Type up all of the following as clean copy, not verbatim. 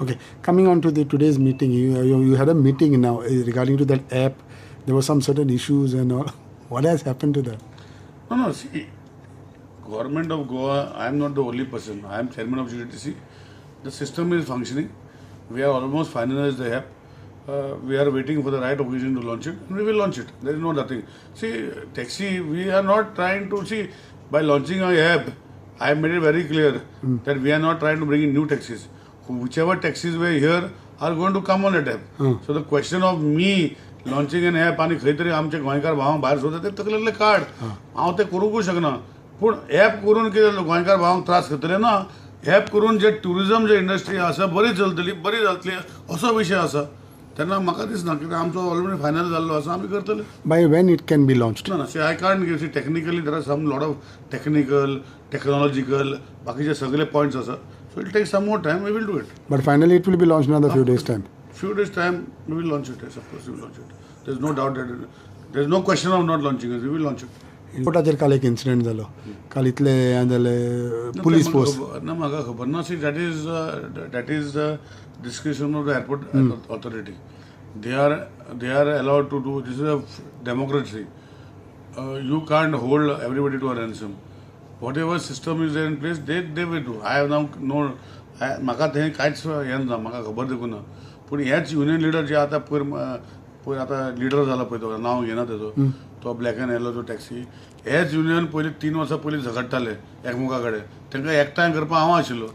Okay, coming on to the today's meeting, you had a meeting now regarding to that app. There were some certain issues and all. What has happened to that? No, see, Government of Goa, I am not the only person. I am chairman of GTTC. The system is functioning. We have almost finalized the app. We are waiting for the right occasion to launch it, and we will launch it. There is no nothing. See, taxi, we are not trying to, see, by launching our app, I have made it very clear that we are not trying to bring in new taxis. Whichever taxis were here are going to come on that app. So the question of me launching an app आनी खंय तरी आमचे गोंयकार भावांक भायर सोदता ते तकलेंतले काड, हांव तें करूंकूच शकना. पूण एप करून कितें गोंयकार भावांक त्रास करतले ना. एप करून जे ट्युरिजम जे इंडस्ट्री आसा बरी चलतली, बरी जातली असो विशय आसा. तेन्ना म्हाका दिसना कित्याक आमचो ऑलरेडी फायनल जाल्लो आसा, आमी करतले. By when it can be launched? ना, see, I can't give. See, technically there are some lot of technical, technological बाकीचे सगळे पॉयंट्स आसा. So it take some more time, we will do it. But finally it will be launched in few days time. Few days time we will launch it. Yes, of course we will launch it. There is no doubt that there is no question of not launching it. We will launch it. एअरपोर्टाचेर काल एक incident जालो, काल इतले हें जालें, police force. ना, म्हाका खबर ना. See, that is the discretion of the airport authority. They are allowed to do. This is a democracy. You can't hold everybody to a ransom. Whatever system is there in place, they will do. I have now no, म्हाका तें कांयच हें ना, म्हाका खबर देखून ना. पूण हेच युनियन लिडर जे आतां पयर पयर आतां लिडर जाला पळय, तो नांव घेना तेजो, तो ब्लॅक एंड येलो जो टॅक्सी, हेच युनियन पयलीं 3 वर्सां पयलीं झगडटाले एकमेका कडेन. तांकां एकठांय करपाक हांव आशिल्लो.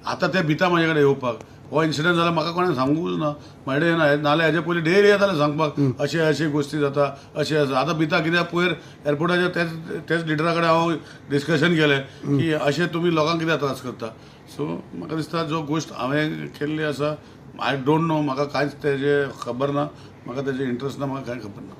आतां ते भिता म्हाजे कडेन येवपाक. हो इन्सिडंट जाला, म्हाका कोणें सांगूंकूच ना, म्हाजे ना. नाल्यार हेजे पयलीं डेली येताले सांगपाक, अशें अशें गोश्टी जाता, अशें आसा. आतां भिता कित्याक, पयर एअरपोर्टाचेर तेच तेच लिडरा कडेन हांव डिस्कशन केलें की अशें तुमी लोकांक कित्याक त्रास करता. सो म्हाका दिसता जो गोश्ट हांवें केल्ली आसा, I don't know, म्हाका कांयच तेजें खबर ना, म्हाका तेजें इंट्रस्ट ना, म्हाका कांय खबर ना.